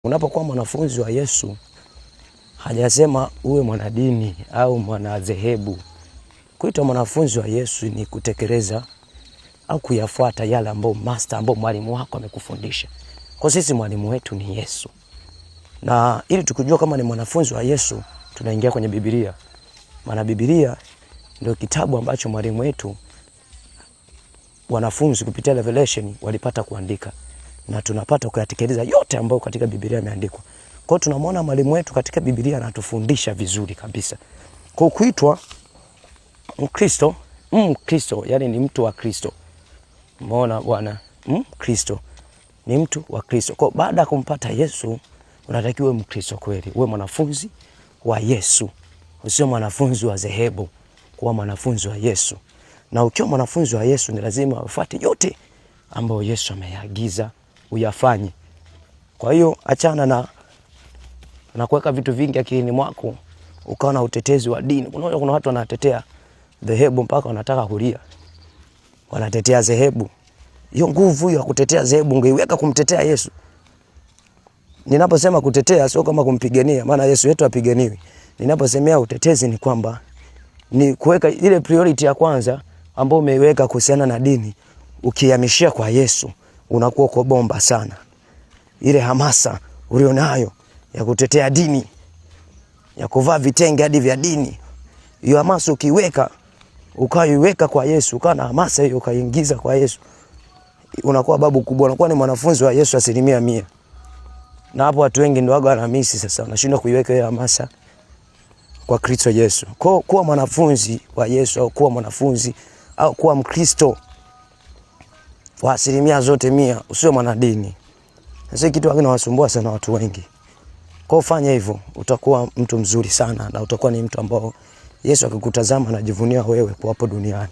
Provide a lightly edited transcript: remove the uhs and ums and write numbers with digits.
Unapokuwa mwanafunzi wa Yesu, hajasema uwe mwanadini au mwanadhehebu. Kuitwa mwanafunzi wa Yesu ni kutekeleza au kuyafuata yale ambayo master, ambayo mwalimu wako amekufundisha. Kwa sisi mwalimu wetu ni Yesu, na ili tukujua kama ni mwanafunzi wa Yesu, tunaingia kwenye Biblia, maana Biblia ndio kitabu ambacho mwalimu wetu wanafunzi kupitia revelation walipata kuandika na tunapata kuyatekeleza yote ambayo katika Biblia imeandikwa. Kwa hiyo tunamwona mwalimu wetu katika Biblia anatufundisha vizuri kabisa. Kwa kuitwa Mkristo, Mkristo yani ni mtu wa Kristo. Umeona bwana, Mkristo ni mtu wa Kristo. Kwa baada ya kumpata Yesu unatakiwa uwe Mkristo kweli, uwe mwanafunzi wa Yesu, usio mwanafunzi wa dhehebu, kuwa mwanafunzi wa Yesu. Na ukiwa mwanafunzi wa Yesu ni lazima ufuate yote ambayo Yesu ameagiza uyafanye. Kwa hiyo achana na kuweka vitu vingi akilini mwako ukawa na utetezi wa dini. Kuna watu wanatetea dhehebu mpaka wanataka kulia, wanatetea dhehebu. Hiyo nguvu hiyo ya kutetea dhehebu ungeiweka kumtetea Yesu. Ninaposema kutetea sio kama kumpigania, maana Yesu wetu apiganiwi. Ninaposemea utetezi ni kwamba ni kuweka ile priority ya kwanza ambayo umeiweka kuhusiana na dini, ukihamishia kwa Yesu unakuwa uko bomba sana. Ile hamasa ulionayo ya kutetea dini, ya kuvaa vitenge hadi vya dini, hiyo hamasa ukiiweka, ukaiweka kwa Yesu, ukawa na hamasa hiyo ukaingiza kwa Yesu, unakuwa babu kubwa, unakuwa ni mwanafunzi wa Yesu 100%. Na hapo watu wengi ndio waga wanamisi sasa, wanashindwa kuiweka hiyo hamasa kwa Kristo Yesu. Kwa kuwa mwanafunzi wa Yesu au kuwa mwanafunzi au kuwa Mkristo kwa 100%, usiwe mwanadini. Sasa kitu kinawasumbua sana watu wengi. Kwa fanya hivyo, utakuwa mtu mzuri sana na utakuwa ni mtu ambao Yesu akikutazama anajivunia wewe kuwapo duniani.